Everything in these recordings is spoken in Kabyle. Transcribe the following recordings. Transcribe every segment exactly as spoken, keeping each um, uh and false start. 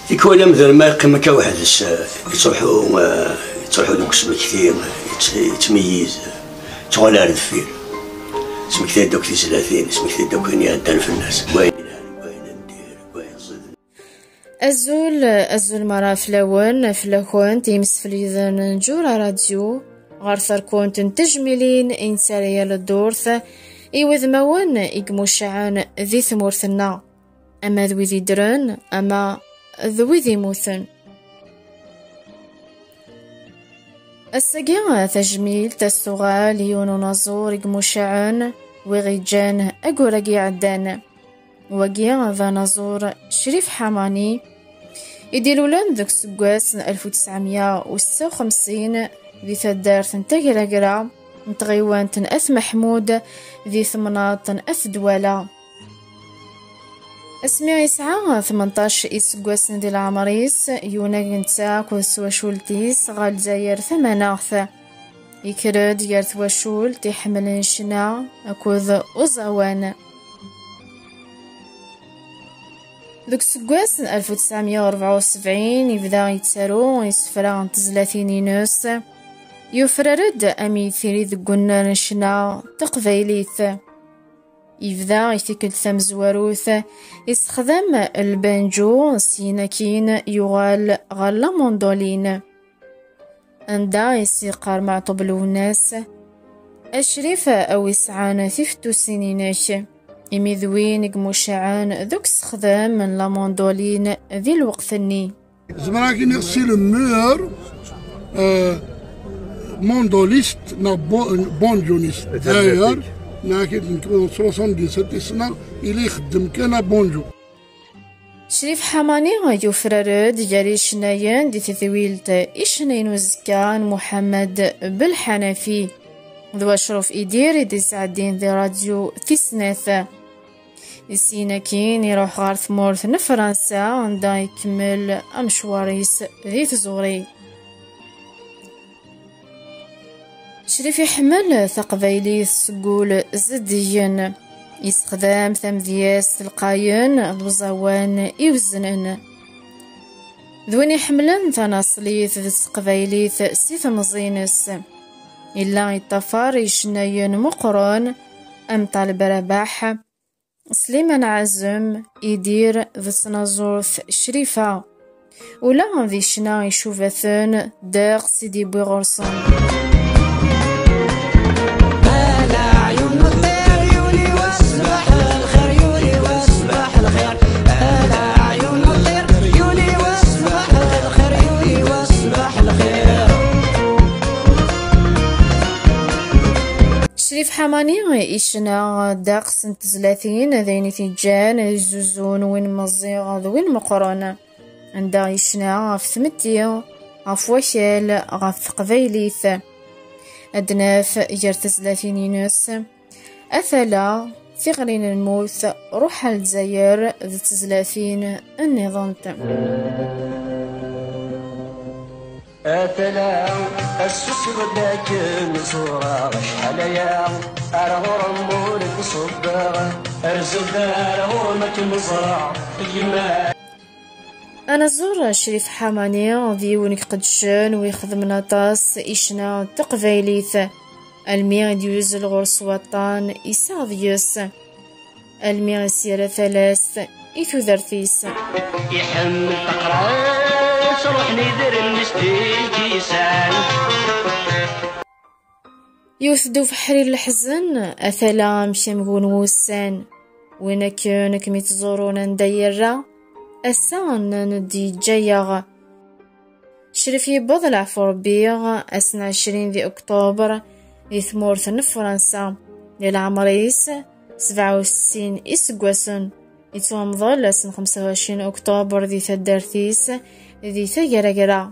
Tikwal amdan ma yeqqim akka weḥd-s, eh, yettruḥu, eh, yettruḥu deg usmekti, eh, yett-, yettmeyyiz, eh, yettɣal ar deffir. Smekti-d akk tizlatin, smekti-d akk ayen iɛeddan fell-as, deg wayen ilhan, deg wayen n dir, deg wayen ẓiden. Azul, azul mara fell-awen, fell-akent, imsefliden n Jura Radio, ɣer terkunt n tejmilin i nettarra yal ddurt i wudmawen i imucaɛen di tmurt-nneɣ, ama d wid iddren, ama d wid imuten. Ass-agi, tajmilt ad s-tuɣal i yiwen unaẓur i imucaɛen, wi ɣ-iǧǧan aggur-agi iɛeddan. Wagi d anaẓur Crif Ḥamani, i d-ilulen deg useggas n alef u tesɛemya u setta u xemsin di taddart n Tagragra n tɣiwant n At Meḥmud di temnaḍt n At Dwala. Asmi yesɛa tmenṭac iseggasen di leɛmer-is, yunag netta akked twacult-is ɣer Lezzayer tamaneɣt. Yekker-d gar twacult iḥemmlen ccna akked uẓawan. Deg useggas n alef u tesɛemya u rebɛa u sebɛin, yebda yettaru isefra n tezlatin-ines. Yufrar-d am yitri deg unnar n ccna taqbaylit. Yebda i tikkelt tamezwarut, yessexdam lbanǧu, syin akkin yuɣal ɣer la mandoline, anda i s-yeqqar Meɛṭub Lwennas: "A Crif, a wi sɛan tifettusin-inek, imi d win i imucaɛen deg usexdam n la mandoline di lweqt-nni." Zemreɣ ad k-iniɣ c'est le meilleur, euh, mandoliste neɣ bo-, banjoniste. D'ailleurs, nekk soixante-dix-sept i ssneɣ, yella ixeddem kan abanjo. Crif Ḥamani yufrar-d gar icennayen di tedwilt Icennayen uzekka n Muḥemmed Belḥanafi d Wacruf Idir i d-isɛeddin di radyu tis snat. Syin akkin iruḥ ɣer tmurt n Fransa, anda ikemmel amecwar-is di tẓuri. Crif iḥemmel taqbaylit seg wul zeddigen. Yessexdam tamedyazt telqayen d uẓawan iweznen. D win iḥemmlen tanaṣlit d teqbaylit si temẓi-ines. Yella yeṭṭafar icennayen meqqren am Ṭaleb Rabaḥ, Sliman Ɛazem, Idir d tnaẓurt Crifa. Ula d ccna icuba-ten ddeqs i d-yewwi ɣur-sen. Ala ɛyun n ṭṭir, yuli wass ṣṣbeḥ lxir, yuli wass ṣṣbeḥ lxir. Ala ɛyun n ṭṭir, yuli wass ṣṣbeḥ lxir, yuli wass ṣṣbeḥ lxir. Crif Ḥamani icna ddeqs n tezlatin, d ayen i t-iǧǧan d zzuzu n win meẓẓiɣ d win meqqren, anda yecna ɣef tmetti, ɣef wakal, ɣef teqbaylit. Ad naf gar tezlatin-ines Atala, Tiɣri n lmut, Ruḥ ar Lezzayer d tezlatin nniḍent. Atala, asusem-d akken ẓureɣ acḥal aya, ar ɣur-m ur k-ṣubbeɣ, rzu-d ar ɣur-m ad kem-ẓreɣ, gma. Anaẓur Crif Ḥamani d yiwen deg iqeddcen wi ixedmen aṭas icna n teqbaylit, almi i d-yuzzel ɣur-s waṭṭan isaɣ deg-s, almi i s-yerra talast i tudert-is. Iḥemmel taqrayt, ruḥen idrimen s tilkisan. Yewwet-d ubeḥri n leḥzen, atala amek amgun n wussan. Win akken ad kem-ittẓurun anda yerra, ass-a nnan-d yeǧǧa-yaɣ. Crif yewweḍ leɛfu Rebbi, ass n ɛecrin di Ukṭuber, di tmurt n Fransa. Di leɛmer-is sebɛa u settin iseggasen. Yettwamḍel ass n xemsa u ɛecrin Ukṭuber di taddart-is di Tagragra.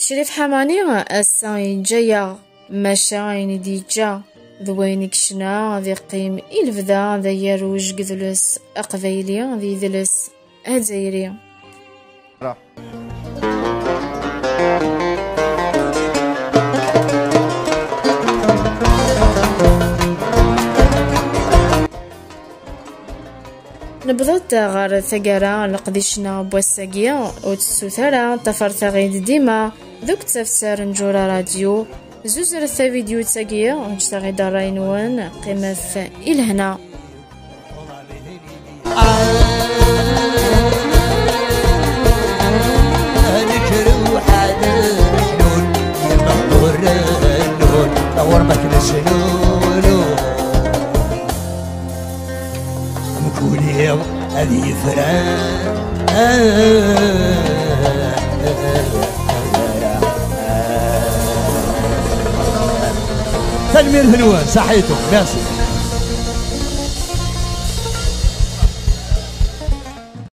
Crif Ḥamani ass-a yeǧǧa-yaɣ, maca ayen i d-yeǧǧa d wayen i yecna ad iqqim i lebda d agerruj deg udles aqbayli d yidles azzayri. Newweḍ-d ɣer taggara n leqdic-nneɣ n wass-agi, ur tettut ara, ṭṭafret-aɣ-id dima deg usebter n Jura Radio. Zuzret tavidyut-agi, ǧǧet-aɣ-id ṛṛay-nwen, qqimet i lehna. Nekk ruḥ ad nḥnun, yemma ur rennun, ɣur-m ad k-nesnunu. Mkul iḍ ad yefran. Tanemmirt-nwen, saḥitum, merci.